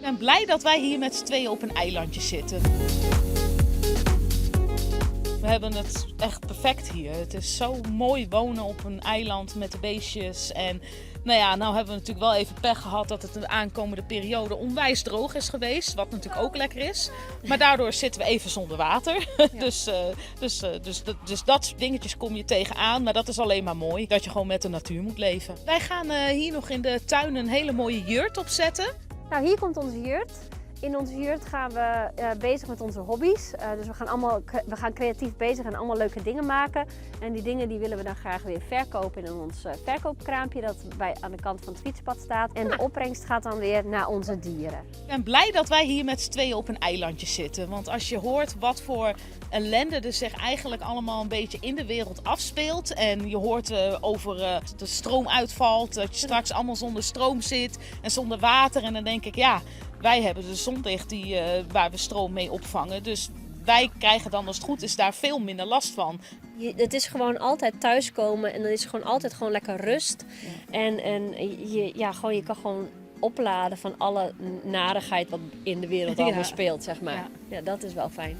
Ik ben blij dat wij hier met z'n tweeën op een eilandje zitten. We hebben het echt perfect hier. Het is zo mooi wonen op een eiland met de beestjes. En nou ja, nou hebben we natuurlijk wel even pech gehad dat het de aankomende periode onwijs droog is geweest. Wat natuurlijk ook lekker is. Maar daardoor zitten we even zonder water. Dus, dus, dus, dus dat soort dingetjes kom je tegenaan. Maar dat is alleen maar mooi. Dat je gewoon met de natuur moet leven. Wij gaan hier nog in de tuin een hele mooie jurt opzetten. Nou, hier komt onze jurt. In onze jurt gaan we bezig met onze hobby's. Dus we gaan creatief bezig en allemaal leuke dingen maken. En die dingen die willen we dan graag weer verkopen in ons verkoopkraampje dat aan de kant van het fietspad staat. En de opbrengst gaat dan weer naar onze dieren. Ik ben blij dat wij hier met z'n tweeën op een eilandje zitten. Want als je hoort wat voor ellende er zich eigenlijk allemaal een beetje in de wereld afspeelt. En je hoort over dat de stroom uitvalt, dat je straks allemaal zonder stroom zit en zonder water. En dan denk ik, ja, wij hebben de zonlicht waar we stroom mee opvangen. Dus wij krijgen dan, als het goed is, daar veel minder last van. Het is gewoon altijd thuiskomen en dan is het gewoon altijd gewoon lekker rust. En je kan gewoon opladen van alle narigheid wat in de wereld allemaal speelt. Ja, dat is wel fijn.